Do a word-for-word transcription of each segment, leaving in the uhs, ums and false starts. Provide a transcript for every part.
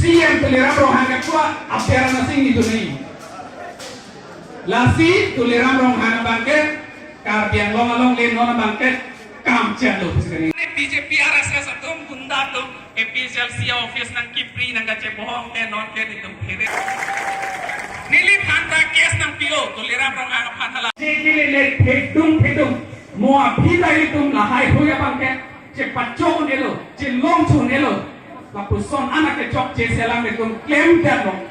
C M Tuliram Ronghang ke chua apiara na sing ni tu ni. Lasi Tuliram Ronghang abang ke Karbi Anglong along le non abang ke kam chalo pusi kani. B J P R S S atum gunda atum A P H L C office nangkipri nangkachebohong ke non ke nitum phere. Neliphan ta case nangpilo Tuliram Ronghang aphan hala. Jekile le phedung phedung mo aphi ta itum lahai hui abang ke chepachon elo, chelong chun elo. Lapuson anak kechok che selang itum klem dan long.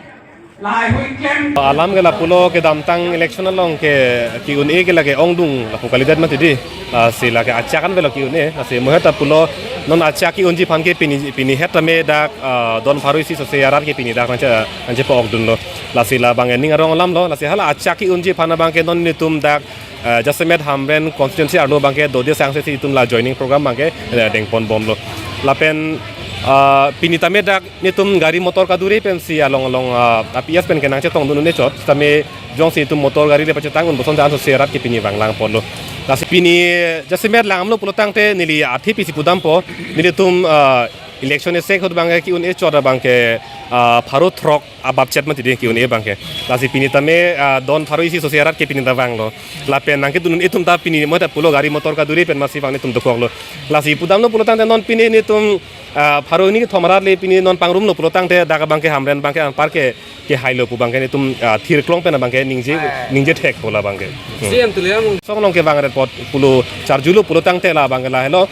Lahai hui klem. Alam ke lapulo kedamtang election along ke ki-un-e ke lake ongdung lapu kalidet mati di. Lasi lake achak an velo ki-un-e. Lasi mo heta pulo non achak ki-unji aphan ke pini pini heta me dak, ah, don pharo isi sose arat ke pini dak nangche nangchepa-okdunlo. Lasi labang ening arong alamlo. Lasi hala achak ki-unji aphan abang ke non nitum dak, eh, jasemet Hamren constituency arlo abang ke dode sangse si itum la joining program abang ke, eh, dengpon bomlo. Lapen, ah, pini tame dak nitum gari motor kaduri pensi along along, ah, A P S pen ke nangchetongdun un-e chot. Tame jongsi itum motor gari le pachetang un boson jan sose arat ke pini vanglang ponlo. Lasi pini jasemet langlo pulo tangte neli athe pisi pudampo. Nelitum, ah, election esek ahut abang ke ki-un-e chot abang ke, ah, pharo throk abapchet mati di ki-un-e abang ke. Lasi pini tame, ah, don pharo isi sose arat ke pini ta vanglo. Lapen nangkedun un-e atum ta pini mo ta pulo gari motor kaduri pen masi abang nitum dokoklo. Lasi pudamlo pulo tangte non pini nitum, ah, pharo hini kethom arat le pini non pangrumlo pulo tangte dak abang ke Hamren abang ke anpar ke kehailo pu abang ke nitum, ah, thirklong pen abang ke ningje ningje thekpo labang ke. Hmm. C M Tuliram Song along kevang ret apot pulo charjulo pulo tangte labang ke lahelo.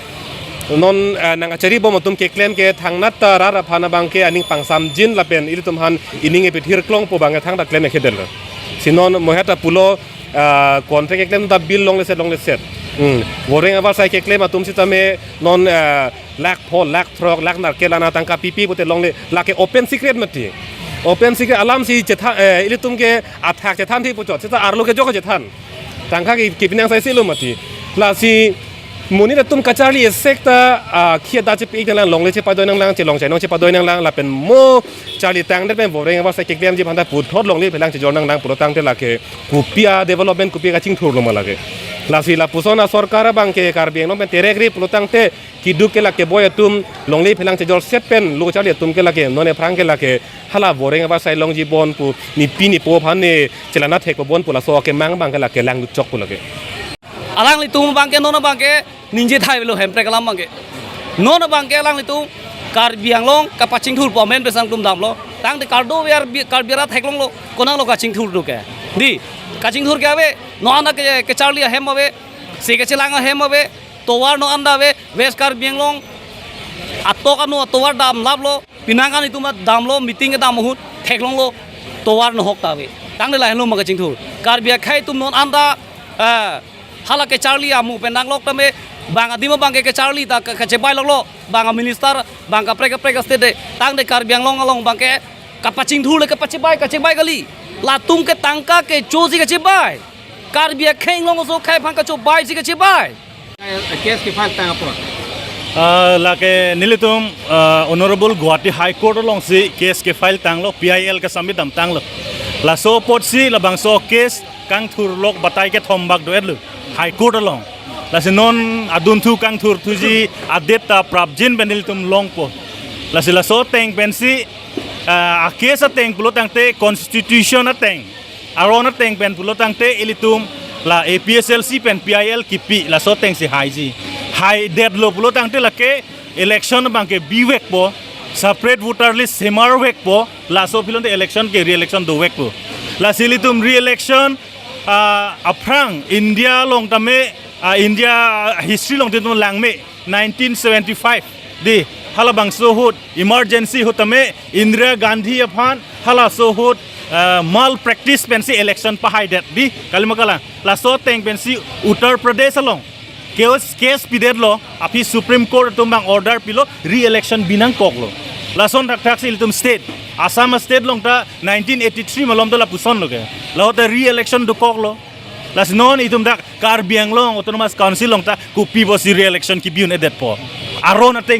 Non, eh, nangkachari bom atum keklem ke thangnat ta rat aphan abang ke aning pangsamjin lapen ilitum aphan ining epithirklong pu abang ke thangta klem ekedetlo. Si non mo heta pulo, eh, contract keklem ta bill longle set longle set. Hmm. Voreng avarsai keklem atum sitame non, eh, lakh pho, lakh throk, lakh narke lana tangka pipi pute longle lake open secret mati. Open secret alam si chethan, eh, ilitum ke athak chethan thi puchot. Seta arlo kejok chethan. Tangka ke kipinang sai silo mati. Lasi monit atum kacharli esek ta, ah, khia da chepi nanglang, longle chepadoi nanglang, chelong chainong chepadoi nanglang, lapen mo charli tangdet pen voreng avarsai keklemji aphan ta puthot longle phelang chejor nanglang pulo tangte lake kopi a-development kopi kachingthurlo ma lake. Lasi lapuson asorkar abang ke Karbi Anglong pen terekri pulo tangte keduk ke lake boi atum longle phelang chejor set pen lo charli atum ke lake non ephrang ke lake hala voreng avarsai longji bon pu nipi nipo aphan ne chelana thekpo bon pu laso akemang abang ke lake langdut chok pu lake. Alanglitum abang ke non abang ke ningje thai lo Hemprek alam abang ke. Non abang ke alanglitum Karbi Anglong kapachingthur pu amen pen sang tum damlo. Tangte kardom Karbi, Karbi arat theklonglo. Konanglo kachingthur do ke. Di, kachingthur ke ave, non ana ke, kecharli ahem ave, si kechelang ahem ave, tovar non anda ave, West Karbi Anglong atok anu atovar damlaplo, penang an itum damlo, meeting kedam ahut theklonglo, tovar nohok ta ave. Tangte lahenlo ma kachingthur. Karbi akhei atum non anda, eh, hala kecharli amu pen nanglok tame, bang adim abang ke kecharli ta ke, kechebailoklok, bang a-minister, bang kaprek kaprek a-state de, tangte Karbi Anglong along abang ke kapachingthur le kapachebai, kachebai kali. Latum ke tangka kechosi kachebai. Karbi akhei along aso akhei aphan kachobai si kachebai. Case ke-file tang apot. Ah, lake nelitum, ah, Honorable Guwahati High Court alongsi case ke-file tanglo, P I L ke-submit damtanglo. Laso apotsi labangso case kangthurlok batai kethom bak do-etlo High Court along. Lasi non adunthu kangthurthuji a-date ta prapjin pen nelitum longpo. Lasi laso ateng pensi, ah, a-case ateng pulo tangte constitution ateng, aron ateng pen pulo tangte ilitum la A P H L C pen P I L kipi laso atengsi haiji. Haidetlo pulo tangte lake election abang ke bivekpo, separate voter list semarvekpo, laso aphi lonte election ke re-election dovekpo. Lasi ilitum re-election, ah, aphrang India along tame, ah, India history along itum langme nineteen seventy-five di, halabangso ahut emergency ahut tame Indira Gandhi aphan halaso ahut, ah, malpractice pensi election pahaidet di, kalima kalang. Laso ateng pensi Uttar Pradesh along case, case pidetlo, aphi Supreme Court atum abang order pilo, re-election binangkoklo. Lason thakthaksi ilitum state, Assam state along ta nineteen eighty-three malom ta lapusonlo ke. Lahota re-election dokoklo. Lasi non itum dak Karbi Anglong Autonomous Council along ta kopi pusi re-election kibi un-edetpo. Aron ateng